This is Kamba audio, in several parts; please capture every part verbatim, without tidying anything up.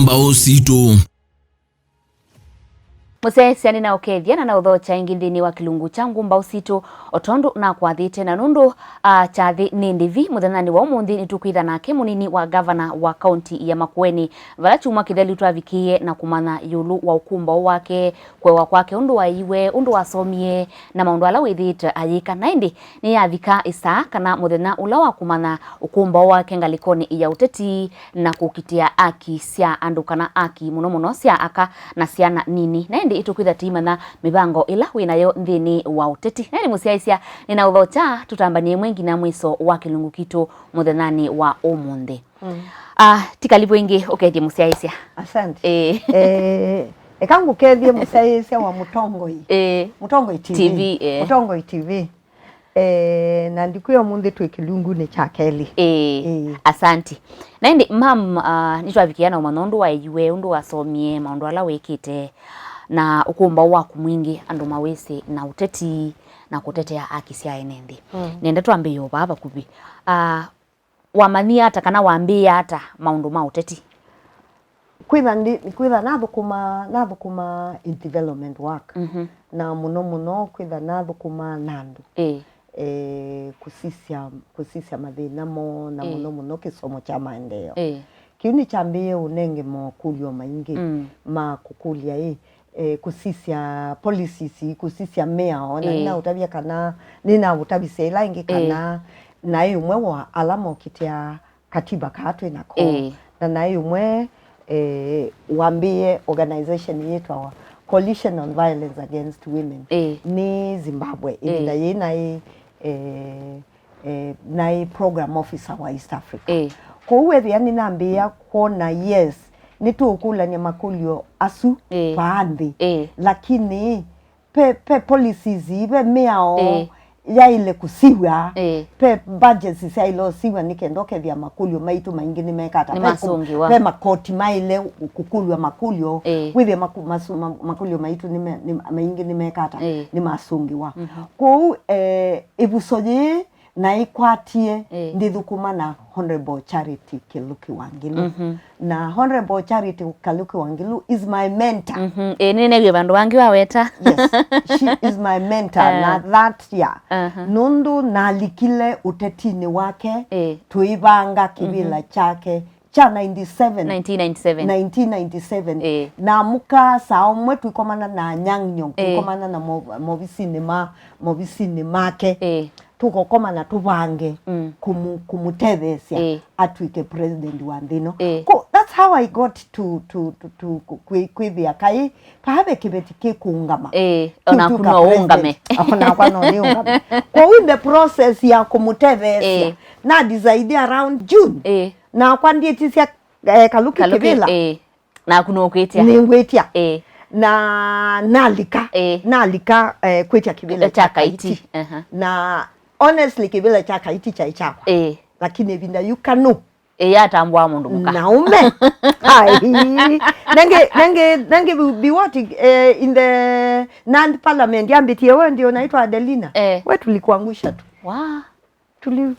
Mbaũ Sitũ. Mũsyaĩĩsya nĩnaũkethya na naũthokya ĩngĩ nthĩnĩ wa kĩlungu kya Ngũ Mbaũ Sitũ, o tondũ nakwathĩte, na nũndũ, a, kyathĩ nĩ ndĩvi, mũthenyanĩ wa ũmũnthĩ nĩtũkwĩtha nake mũnini wa ngavana wa kaunti ya Makueni, vala kyumwa kĩthelu twavikĩie na kũmanya ĩũlũ wa ũkũmbaũ wake, kũewa kwake ũndũ waĩiwe, ũndũ wasomie, na maũndũ ala wĩthĩĩtwe ayĩka. Na ĩndĩ nĩyavika ĩsaa kana mũthenya ũla wa kũmanya ũkũmbaũ wake ngalĩkonĩ ya ũteti na kũkitĩa aki sya andũ, kana aki mũno mũno sya aka na syana nini. Na ĩndĩ ĩtũkwĩtha tũimanya mĩvango ĩla wĩ nayo nthĩnĩ wa ũteti. Na ĩndĩ mũsyaĩĩsya, nĩnaũthokya tũtambanie ĩmwe nginya mwĩso wa kĩlungu kitũ mũthenyanĩ wa ũmũnthĩ. Mm. Ah, ti kalivu ĩngĩ ũkethye mũsyaĩĩsya. Asante. Eh. Eh, eka ngũkethye mũsyaĩĩsya wa Mũtongoi. Eh. Mũtongoi T V. T V, eh. Mũtongoi T V. Eh, na ndĩkwĩa ũmũnthĩ twĩ kĩlungunĩ kya kelĩ. Eh. Eh. Asante. Na ĩndĩ, mam, ah, nĩtwavikĩa na ũmanya ũndũ waĩiwe, ũndũ wasomie, maũndũ ala wĩkĩte, na ũkũmbaũ waku mwingĩ, andũ mawĩsĩ na ũteti na kũtetea aki sya ene nthĩ. Mm. Nenda twambĩĩe o vaa vakuvĩ. Ah, wamanyie ata kana wambĩĩe ata maũndũ ma ũteti? Kwĩtha ndi-, kwĩtha nathũkũma, nathũkũma in development work. Mhm. Na mũno mũno kwĩtha nathũkũma na andũ. Ĩĩ. Eh, kũsisya, kũsisya mathĩna moo, na Ĩĩ. mũno mũno kĩsomo kya maendeeo. Ĩĩ. Kĩu nĩkyambĩĩe ũnenge makũlyo maingĩ Mm. ma kũkũlya ĩ, eh, kũsisya policies, kũsisya mĩao, na Ĩĩ. nĩnaũtavya kana, nĩnaũtavisye ĩla ĩngĩ Ĩĩ. kana naĩ ũmwe wa ala mokitĩa katiba kaa twĩ nako. Ĩĩ. Na naĩ ũmwe, eh, wambĩĩe organization yĩtwawa Coalition on Violence Against Women. Ĩĩ. Nĩ Zimbabwe. Ĩĩ. Ĩvinda yĩĩ naĩ, eh, eh, naĩ program officer wa East Africa. Ĩĩ. Kwoou wethĩa nĩnambĩĩa kwona, yes, nĩtũũkũlany'a makũlyo asu Ĩĩ. vaa nthĩ. Ĩĩ. Lakini ve, ve policies, ve mĩao Ĩĩ. yaĩle kũsiw'a, Ĩĩ. ve budgets syaĩle ũsiw'a nĩ kenda ũkethĩa makũlyo maitũ maingĩ nĩmekata. Ve kũ-, Nĩmasũngĩwa. ve makoti maĩle kũkũlw'a makũlyo, Ĩĩ. wĩthĩa maku-, masu-, ma-, makũlyo maitũ nĩme-, nĩ, maingĩ nĩmekata, Ĩĩ. nĩmasũngĩwa. Mhm. Kwoou, eh, ĩvuso yĩĩ naĩkwatie Ĩĩ. ndĩthũkũma na Honorable Charity Kĩlũki Wangilu. Mhm. Na Honorable Charity Kĩlũki Wangilu is my mentor. Mhm. Ĩĩ, nĩneewie vandũ vangĩ waweta. Yes, she is my mentor. Eh. Na that year, Aha. nũndũ nalikile ũtetinĩ wake, Ĩĩ. tũivanga kĩvĩla Mhm. kyake kya ninety-seven. Nineteen ninety-seven. Nineteen ninety-seven. Ĩĩ. Na mũka saa ũmwe tũikomana na Anyang' Nyong'o, Ĩĩ. tũikomana na mo-, movisinĩ ma, movisinĩ make. Ĩĩ. Tũkokoma na tũvange Mm. kũmũ-, kũmũtetheesya Ĩĩ. atw'ĩke president wa nthĩ ĩno. Ĩĩ. Ko, that's how I got to, to, to, to kwĩ-, kwĩthĩa kaĩ vaa ve kĩveti kĩkũũngama. Ĩĩ, Kĩu ona twĩka kuno ũũngame. president. Onakwa no nĩũngame. Kwoou in the process ya kũmũtetheesya, Ĩĩ. na decide around June. Ĩĩ. Nakwa ndyĩtisya, eh, Kalũki Kalũki, Kĩvĩla. Ĩĩ. Naku nũkwĩtya. Nĩngwĩtya. Ĩĩ. Na nalika. Ĩĩ. Nalika, eh, kwĩtya kĩvĩla Kya kya Kaiti. Kaiti. Aha. Na honestly, kĩvĩla kya Kaiti kyaĩ kyakwa. Ĩĩ. Lakini ĩvinda yu Kanu. Ĩĩ, yatambũa mũndũ mũka. Naume. Ai. Nange, nange, nange bi-, biwoti, eh, in the Nandi Parliament, yambĩtie, wewe ndio unaitwa Adelina. Eh. We tulikuangusha tu. Wa. Tuli-,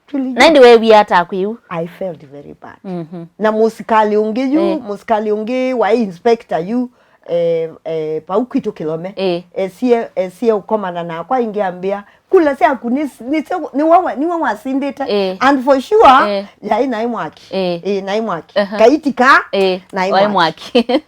tuli- Na ĩndĩ weewie ata kwĩ yu? I felt very bad. Mhm. Na mũsikalĩ ũngĩ yu, Eh. mũsikalĩ ũngĩ wa inspector yu, eh, eh, pau kwitũ Kĩlome, Eh. esie, esie ũkomana nakwa ĩngĩ ambĩa, "Kula syaku nĩ, nĩ, nĩ wa-, nĩwe wasindĩte." Eh. And for sure, Eh. yaĩ naĩ mwaki. Eh. Eh, naĩ mwaki. Aha. Kaiti ka, Eh. naĩ Waĩ mwaki. mwaki.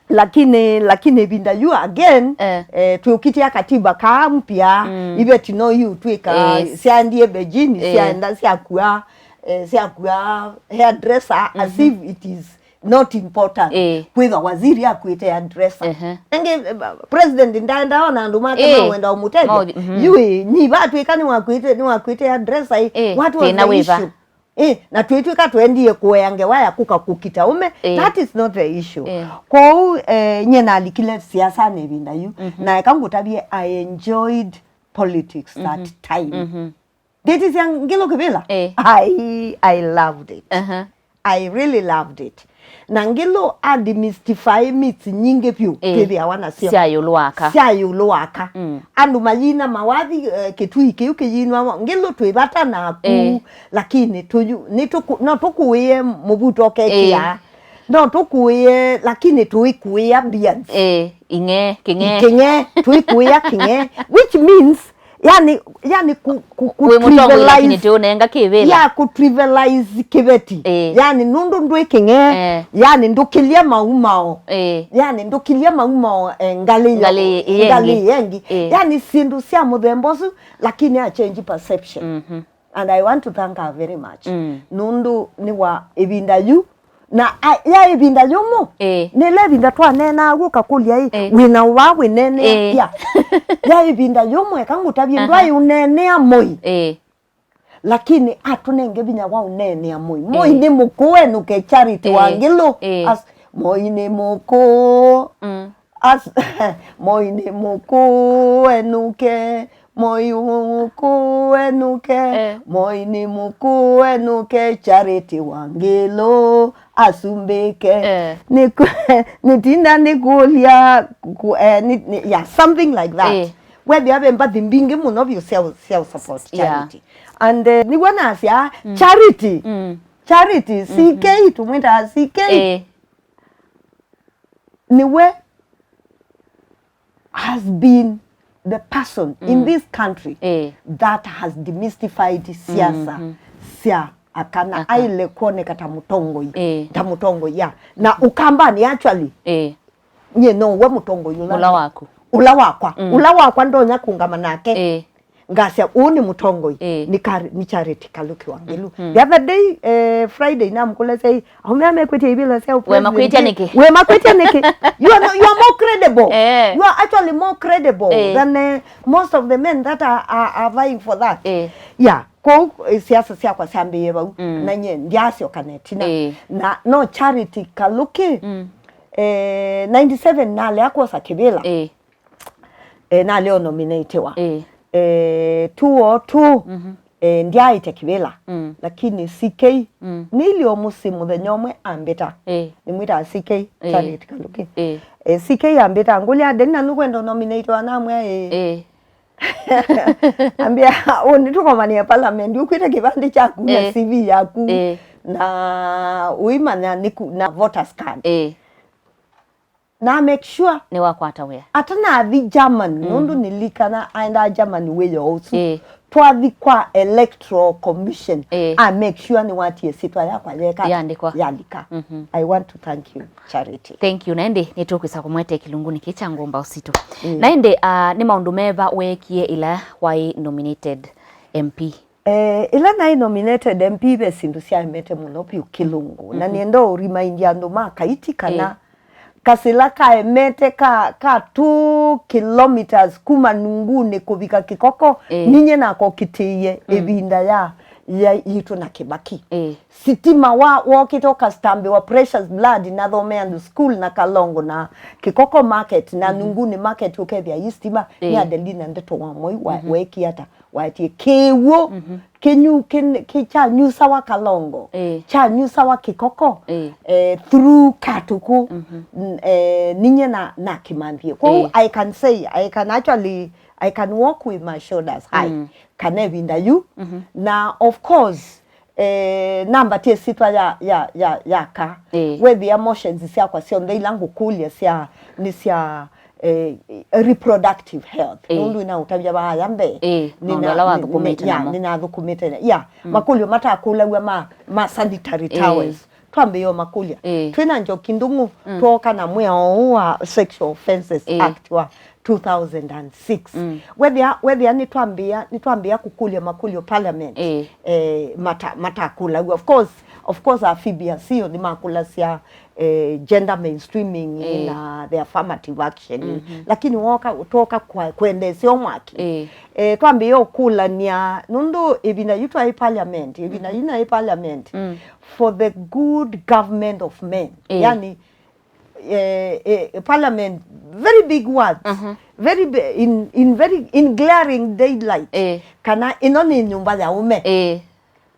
Lakini, lakini ĩvinda yu again, Eh. eh, twĩũkitĩa katiba kaa mpya, Mm. iveti no yu twĩka, Yes. syaendie Beijing, Eh. syaenda syakua, eh, syakua hairdresser, as Mhm. if it is not important. Eh. Kwĩtha waziri akuĩte hairdresser. Ehe. Ĩngĩ, eh, president ndaenda ona andũ make Eh. mawenda ũmũtethya. Mauthi-, mhm. Yu, eh, nyi vatwĩka nĩwakuĩte, nĩwakuĩte hairdresser, eh, Eh, what was thĩna the wĩva? issue? Eh, na twĩtw'ĩka tũendie kũea ngewa ya kũka kũkita ũme, Eh. that is not the issue. Eh. Kwoou, eh, nyie nalikile siasanĩ ĩvinda yu, Mhm. na eka ngũtavye, I enjoyed politics that Mhm. time. Mhm. Ndĩtisya Ngilu Kivila? Eh. I, I loved it. Aha. I really loved it. Na Ngilu a demystify myths nyingĩ vyũ Eh. twĩthĩawa nasyo. Sya ĩũlũ wa aka. Sya ĩũlũ wa aka. Mm. Andũ mayina mawathi, eh, kĩtui kĩu kĩyinwa, Ngilu twĩ vata naku, Eh. lakini tũyu-, nĩtũkũ-, no tũkũĩe mũvuto ũkekĩa. Eh. No tũkũĩe, lakini tũikũĩa beards. Eh, ing'e, kĩng'e. Kĩng'e, tũikũĩa kĩng'e, which means, yani, yani ku, ku, ku Wĩ mũtongoi lakini trivialize, tiũnenga kĩvĩla. Ya ku trivialize kĩveti. Eh. Yani nũndũ ndwĩ kĩng'e, Eh. yani ndũkĩlya maumao. Eh. Yani ndũkĩlya maumao, eh, ngalĩ yo. Ngalĩ yengi. Ngalĩ yengi. Eh. Yani syĩndũ sya mũthemba ũsu, lakini a change perception. Mhm. And I want to thank her very much. Mm. Nũndũ nĩ wa ĩvinda yu, na a, ya ĩvinda yũmũ, Eh. nĩ ĩla ĩvinda twaneenaa w'o ũkakũlya ĩ, Eh. wĩna ũvaa wĩneenea Eh. ya. Ya ĩvinda yũmũ, eka ngũtavye, Aha. ndwaĩ ũneenea Moi. Eh. Lakini atũnenge vinya wa ũneenea Moi. Moi Eh. nĩ mũkũũ enũke Charity Eh. Wangĩlũ. Eh. As, Moi nĩ mũkũũ. Mm. As, Moi nĩ mũkũũ enũke, Moi mũkũũ enũke, Eh. Moi nĩ mũkũũ enũke, Charity Wangĩlũ asumbĩke. Eh. Nĩ ku- nĩtinda nĩkũlya ku- eh, nĩ- nĩ- yeah, something like that. Eh. Wethĩa ve mbathi mbingĩ mũno vyũ sya ũ- sya ũ support Yeah. Charity. And eh, nĩw'o nasya Charity. Mm. Charity, C K, tũmwĩtaa C K. Eh. Nĩwe has been the person in Mm. this country Eh. that has demystified siasa Mhm. sya aka na Aka. aile kwoneka ta mũtongoi, Eh. ta mũtongoi, yeah. Na Ũkambanĩ actually, Eh. nyie no we mũtongoi ũla Ũla waku. Ũla wakwa. Mm. Ũla wakwa ndonya kũngama nake. Eh. Ngasya, ũũ nĩ mũtongoi, Ĩĩ. nĩ Kar- nĩ Charity Kaluki Wangĩlu. Mm. The other day, eh, Friday, namkũlesya, "Aũme aa mekwĩtya ivĩla sya We makwĩtya nĩkĩ? We makwĩtya nĩkĩ? You are, no, you are more credible. Eh. You are actually more credible Eh. than eh, most of the men that are, are, are vying for that." Eh. Yeah, kwoou eh, siasa syakwa syambĩĩe vau, Mm. na nyie ndyasyoka netina. Eh. Na no Charity Kaluki, Mm. eh, ninety-seven nalea kwosa kĩvĩla. Eh. Eh, nalea ũnominatiwa. Eh. Eh, two oh two, Mhm. eh, ndyaĩte kĩvĩla. Mm. Lakini C K, Mm. nĩilyĩ o mũsyĩ mũthenya ũmwe ambĩta. Eh. Nĩmwĩtaa C K, Eh. Charity Kaluki. Eh. Eh, C K ambĩta, ngũlya, "Deni, na nũkwenda ũnominatiwa?" Namwĩa, "Ĩĩ." Eh. Ambĩa, "Ũnĩ tũkomanĩa parliament, ũkwĩte kĩvandĩ kyaku na Eh. C V yaku, Eh. na ũimanya nĩku na voters card." Eh. Na make sure Nĩwakwata wĩa. Atanathi German, Mm. nũndũ nĩlikana aendaa German wĩoo ũsu. Ĩĩ. Twathi kwa Electoral Commission, Ĩĩ. I make sure nĩwatie syĩtwa yakwa yeka Yandĩkwa. Yalika. Mhm. I want to thank you, Charity. Thank you. Na ĩndĩ nĩtũkwĩsa kũmwete kĩlungunĩ kĩ kya ngũmba ũsitũ. Ĩĩ. Na ĩndĩ, ah, nĩ maũndũ meva weekie ĩla waĩ nominated M P? Eh, ĩla naĩ nominated M P ve syĩndũ syaemete mũno vyũ kĩlungu, na Mhm. nĩenda ũrimaindi andũ ma Kaiti kana Ĩĩ. kasĩla kaemete ka, ka two kilometres kuma Nungunĩ kũvika Kĩkoko, Ĩĩ. ninye nakokitĩie Mm. ĩvinda ya, ya yitũ na Kĩbaki. Ĩĩ. Sitima wa, wokĩte ũkastambĩwa Precious Blood, nathomea andũ school na Kalongo na Kĩkoko market na Mhm. Nungunĩ market ũkethĩa yĩ sitima, Ĩĩ. nĩ Adelina Ndeto wa Moi wa, Mhm. weekie ata? Waetie kĩw'ũ Mhm. kĩnyu kĩ- kĩ- kyanyusawa Kalongo, Ĩĩ. kyanyusawa Kĩkoko, Ĩĩ. eh, through Katuku, Mhm. n- eh, ninye na, na Kĩmanthie. Kwoou Ĩĩ. I can say, I can actually, I can walk with my shoulders high. Mm. Kana ĩvinda yu. Mhm. Na of course, eh, nambatie syĩtwa ya, ya, ya, ya ka. Ĩĩ. Wethĩa motions syakwa syonthe ila ngũkũlya sya, nĩ sya eh, reproductive health. Ĩĩ. Nũndũ inaũtavya vaaya mbee. Ĩĩ, maũndũ ala wathũkũmĩte namo. Nĩnathũkũmĩte. Yeah, Mm. makũlyo matakũlaw'a ma, ma sanitary Ĩĩ. towels. Twambĩĩe makũlya. Ĩĩ. Twĩna njoki ndũng'ũ, Mm. twooka na mwĩao ũũ wa Sexual Offences Ĩĩ. Act wa two thousand and six. Mm. Wethĩa, wethĩa nĩtwambĩĩa, nĩtwambĩĩa kũkũlya makũlyo parliament. Ĩĩ. Eh, mata, matakũlaw'a. Of course, of course, a Phoebe Asiyo nĩmakũlasya eh, gender mainstreaming Eh. na the affirmative action. Mhm. Lakini woka, twoka kwa, kwendeesya o mwaki. Eh. Eh, twambĩĩe ũkũlany'a, nũndũ ĩvinda yu twaĩ parliament, ĩvinda Mhm. yu naĩ parliament, Mm. for the good government of men. Eh. Yani, eh, eh, parliament, very big words, Mhm. very bi- in, in very, in glaring daylight. Eh. Kana ĩno nĩ nyũmba ya ũme. Eh.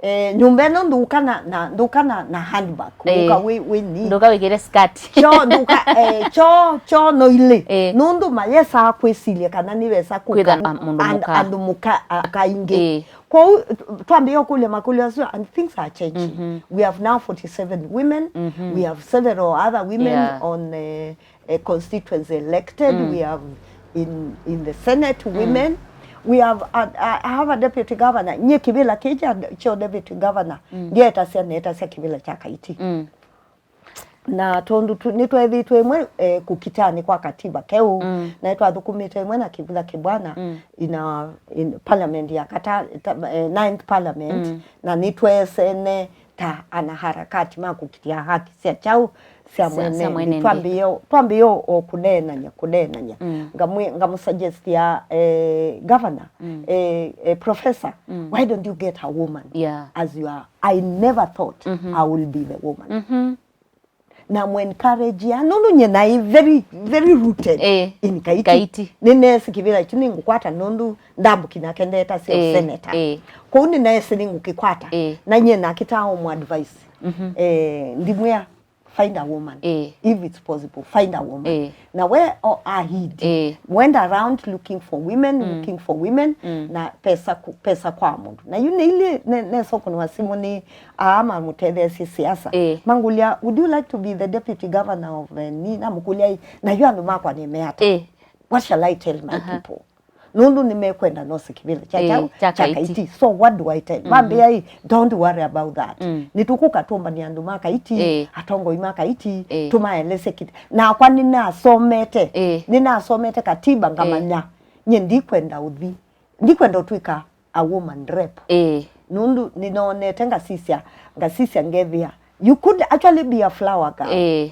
Eh, nyũmba ĩno ndũka na, na, ndũka na, na handbag, eh, ndũka wĩ, wĩ ni. Ndũka wĩkĩte skirt. Kyoo, ndũka, eh, kyoo, kyoo no ilĩ. Eh. Nũndũ mayesaa kwĩsilya kana nĩvesa kũka. Kwĩtha, ah, mũndũ and, mũka. Andũ mũka, ah, kaingĩ. Eh. Kwoou, twambĩĩa ũkũlya makũlyo asu, and things are changing. Mm-hmm. We have now forty-seven women, mm-hmm, we have several other women, yeah, on, eh, a constituency elected, mm, we have in, in the Senate, mm, women. We have, a, a, I have a deputy governor. Nyie kĩvĩla kĩĩ kya, kya deputy governor, mm, ndyetasya, netasya kĩvĩla kya Kaiti. Mm. Na tondũ tu, nĩtweethĩĩtwe ĩmwe, eh, kũkitanĩ kwa katiba keũ, mm, na nĩtwathũkũmĩte ĩmwe na Kivutha Kibwana, mm, in our, in parliament ya kata, ta, eh, ninth parliament, mm, na nĩtweesene ta anaharakati ma kũkitĩa haki sya kyaũ sya, sya mwene, sya mwene nthĩ. Twambĩĩe o, twambĩĩe o, o kũneenany'a, kũneenany'a. Mm. Ngamwĩ-, ngamũsuggestia, eh, governor, mm, eh, eh, professor, mm, why don't you get a woman, yeah, as you are? I never thought, mm-hmm, I will be the woman. Mm-hmm. Na mũ encourage ya, nũndũ nyie naĩ very, very rooted, eh, in Kaiti. Kaiti. Nĩneesĩ kĩvĩla kyu nĩngũkwata nũndũ ndambũki nake ndetasya, eh, senator. Eh. Kwoou nĩneesĩ nĩngũkĩkwata. Eh. Na nyie nakĩtaa ũmũ advice. Mhm. Eh, ndimwĩa, find a woman. Eh. If it's possible, find a woman. Eh. Na we o ahidi. Eh. Went around looking for women, mm, looking for women, mm, na pesa ku-, pesa kwa mũndũ. Na yu nĩilyĩ ne-, nesũkũnĩwa simũ nĩ aa mamũtetheesye siasa. Eh. Mangũlya, "Would you like to be the deputy governor of, eh, ni?" Namũkũlya, "Ĩ, na yu andũ makwa nĩmeata? Eh. What shall I tell my, aha, people? Nũndũ nĩmekwenda nose kĩvĩla kya, eh, kyaũ, kya, kya Kaiti. Kaiti. So what do I tell?" Mhm. Mambĩa, "Ĩ, don't worry about that. Mm. Nĩtũkũka tũmbany'e andũ ma Kaiti, eh, atongoi ma Kaiti, eh, tũmaelesye kĩti." Nakwa nĩnasomete, eh, nĩnasomete katiba, eh, ngamanya. Nyie ndikwenda ũthi. Ndikwenda ũtw'ĩka a woman rep. Ĩĩ. Nũndũ nĩnoonete ngasisya, ngasisya ngethĩa, you could actually be a flower girl. Ĩĩ.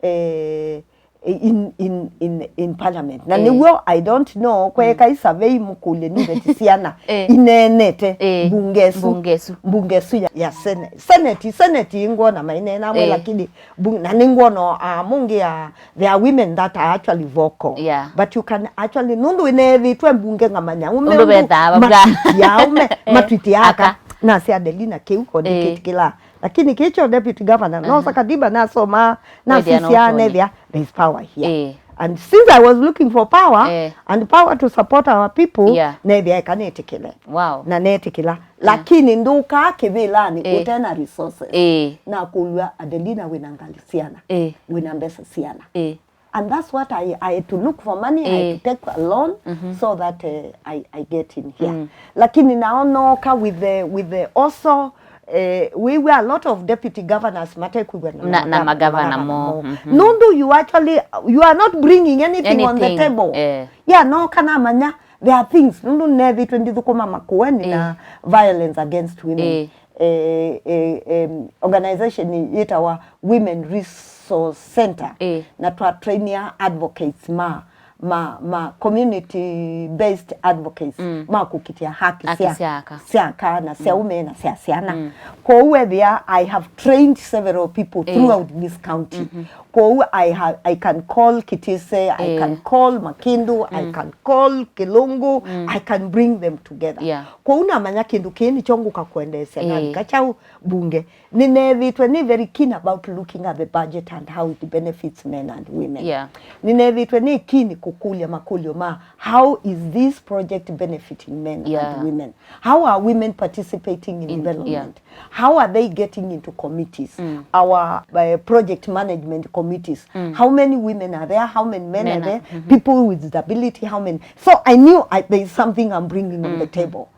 Eh, in, in, in, in parliament. Na, ĩĩ, nĩw'o, I don't know, kweeka, mm, i survey mũkũlye nĩveti syana, ĩĩ, ineenete, ĩĩ, mbunge ĩsu. Mbunge ĩsu. Mbunge ĩsu ya, ya sene-, senate, senate ngwona maineena amwe, ĩĩ, lakini bu-, na nĩngwona, ah, mũngĩ, ah, there are women that are actually vocal. Yeah. But you can actually, nũndũ nĩneethĩĩtwe mbunge ngamanya ũme ũndũ vethaa vavw'a matwiti ya ũme, eh, matwiti ya aka. Aka. Nasya Adelina kĩu ko, eh, ndikĩtĩkĩla. Lakini kĩkyo deputy governor, aha, nosa katiba nasoma, wethĩa nasisya, no ũtonye. Nethĩa, there is power here. Eh. And since I was looking for power, eh, and power to support our people, yeah, nethĩa eka nĩtĩkĩle. Wow. Na netĩkĩla. Lakini ndũkaa kĩvĩlanĩ, eh, ũte na resources. Eh. Nakũlw'a, "Adelina, wĩna ngalĩ syana. Eh. Wĩna mbesa syana." Eh. And that's what I, I had to look for money, I had, eh, to take a loan, mhm, so that, eh, I, I get in here. Mm. Lakini naonooka with the, with the also, eh, we were a lot of deputy governors matekwĩw'a na, na, na magavana, magavana mo. Mhm. Nũndũ you actually, you are not bringing anything on the, anything, table. Eh. Yeah, no, kana manya There are things, nũndũ nĩneethĩĩtwe ndithũkũma Makueni, eh, na violence against women. Eh. Eh, eh, em, organization yĩtawa Women Resource Center. Eh. Na twatrainia advocates ma, ma, ma community based advocates, mm, ma kũkitĩa haki, haki sya, sya aka, sya aka na sya, mm, ũme na sya syana. Mm. Kwoou wethĩa, I have trained several people, eh, throughout this county. Mm-hmm. Kwoou I ha-, I can call Kitise, I, eh, can call Makindu, I, mm, can call Kilungu, mm, I can bring them together. Yeah. Kwoou namanya kĩndũ kĩĩ nĩkyo ngũka kwendeesya, eh, navika kyaũ mbunge. Nĩneethĩĩtwe nĩ very keen about looking at the budget and how it benefits men and women. Yeah. Nĩneethĩĩtwe nĩ keen kũkũlya makũlyo ma, how is this project benefiting men, yeah, and women? How are women participating in, in, development? Yeah. How are they getting into committees? Mm. Our, uh, project management committees. Mm. How many women are there? How many men, men are there? Mm-hmm. People with disability, how many? So I knew I, there is something I'm bringing on the, mm-hmm, table.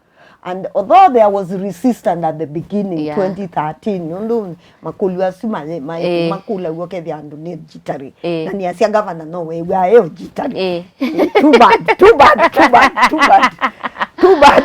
And although there was resistance at the beginning, yeah, twenty thirteen, nũndũ makũlyo asu ma, ma, eh, makũlaw'a ũkethĩa andũ nĩ jittery. Eh. Na nĩasya, "Governor, no wĩw'aa e jittery." Eh. Too bad, too bad, too bad, too bad, too bad.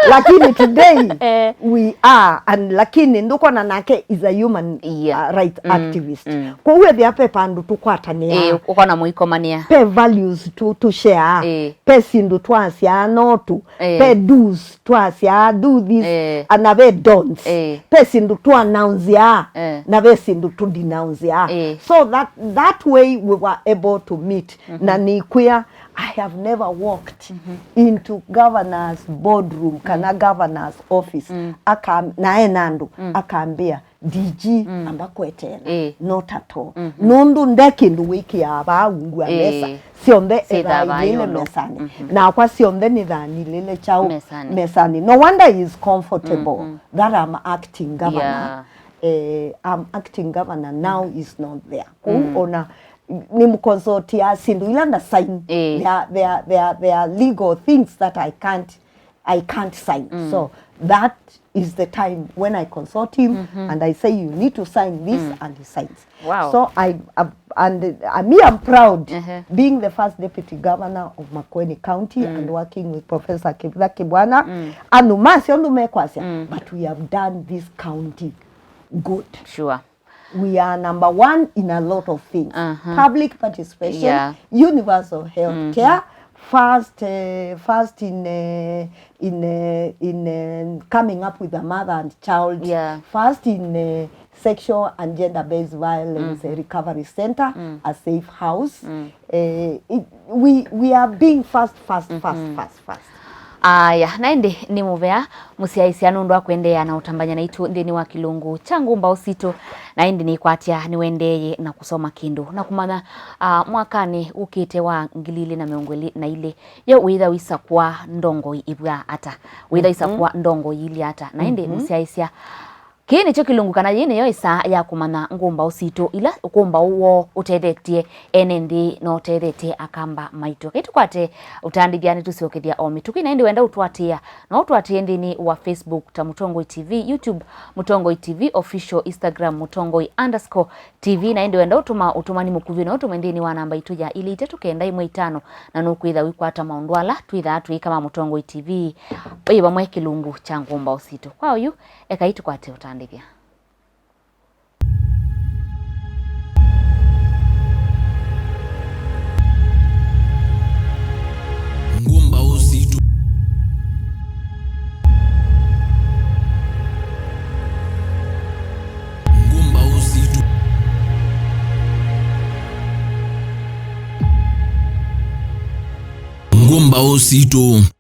Lakini today, eh, we are, and lakini ndũkona nake is a human, yeah, uh, right, mm, activist. Mm. Kwoou ethĩa pe vandũ tũkwatanĩa. Eh, ũkona mũikomanĩa. Pe values tũ, tũ share. Eh. Pe syĩndũ twasyaa no tũ. Eh. Pe do's twasyaa, do this, eh, ana ve don'ts. Eh. Pe syĩndũ tũ announceaa, eh, na ve syĩndũ tũ denounceaa. Eh. So that, that way we were able to meet. Mhm. Na nĩkwĩa, I have never walked into governor's boardroom kana governor's office, akam-, na ena andũ, akambĩa, "D G, amba kweteela." Ĩĩ. Not at all. Nũndũ nde kĩndũ wĩkĩaa vaa ungu wa mesa. Syonthe syĩthaa ethaa ilĩle mesanĩ. Nakwa syonthe nĩthaa nilĩle kyaũ mesanĩ. No wonder he is comfortable that I'm acting governor. Yeah. Eh, I'm acting governor now is not there. Kũu ona nĩmũkonsotia syĩndũ ila nda sign. Ĩĩ. There are, there are, there are, there are legal things that I can't, I can't sign. So that is the time when I consult him and I say, "You need to sign this," and he signs. Wow. So I, I, and, uh, me, I'm proud being the first deputy governor of Makueni County and working with Professor Kivutha Kibwana. Andũ masyo ndũ mekwasya, but we have done this county good. Sure. We are number one in a lot of things. Public participation, universal health care, first, uh, first in, uh, in, uh, in, uh, coming up with a mother and child, first in, uh, sexual and gender-based violence, uh, recovery center, a safe house. Uh, it, we, we are being fast, fast, fast, fast, fast. Aya, na ĩndĩ nĩ mũvea mũsyaĩĩsya nũndũ wa kũendeea na ũtambany'a naitũ nthĩnĩ wa kĩlungu kya Ngũmbaũ Sitũ. Na ĩndĩ nĩkwatya nĩwendeeye na kũsoma kĩndũ na kũmanya, ah, mwakanĩ ũkĩte wa ngili ilĩ na mĩongo ĩlĩ na ilĩ, yo wĩtha ũisakũa ndongoi ivw'aa ata? Wĩtha ũisakũa ndongoi ilya ata? Na ĩndĩ mũsyaĩĩsya, kĩĩ nĩkyo kĩlungu kana yĩĩ nĩyo ĩsaa ya kũmanya Ngũmbaũ Sitũ, ila Ngũmbaũ woo ũtethetye ene nthĩ na ũtethetye Akamba maitũ. Kaitũkwate ũtandĩthya nĩtũsyokethya o mĩtũkĩ, na ĩndĩ wenda ũtũatĩĩa, no ũtũatĩĩe nthĩnĩ wa Facebook ta Mũtongoi T V, YouTube Mũtongoi T V Official, Instagram Mũtongoi underscore T V, na ĩndĩ wenda ũtũma ũtũmani mũkuvĩ, no ũtũme nthĩnĩ wa namba itũ ya ilĩ itatũ kenda ĩmwe itano, na nũkwĩtha ũikwata maũndũ ala twĩthaa tũyĩka ma Mũtongoi T V. Ũyĩ vamwe kĩlungu kya Ngũmbaũ Sitũ. Kwa oyu, ekai tũkwate ũtandĩthya. Ngũmbaũ Sitũ. Ngũmbaũ Sitũ. Ngũmbaũ Sitũ.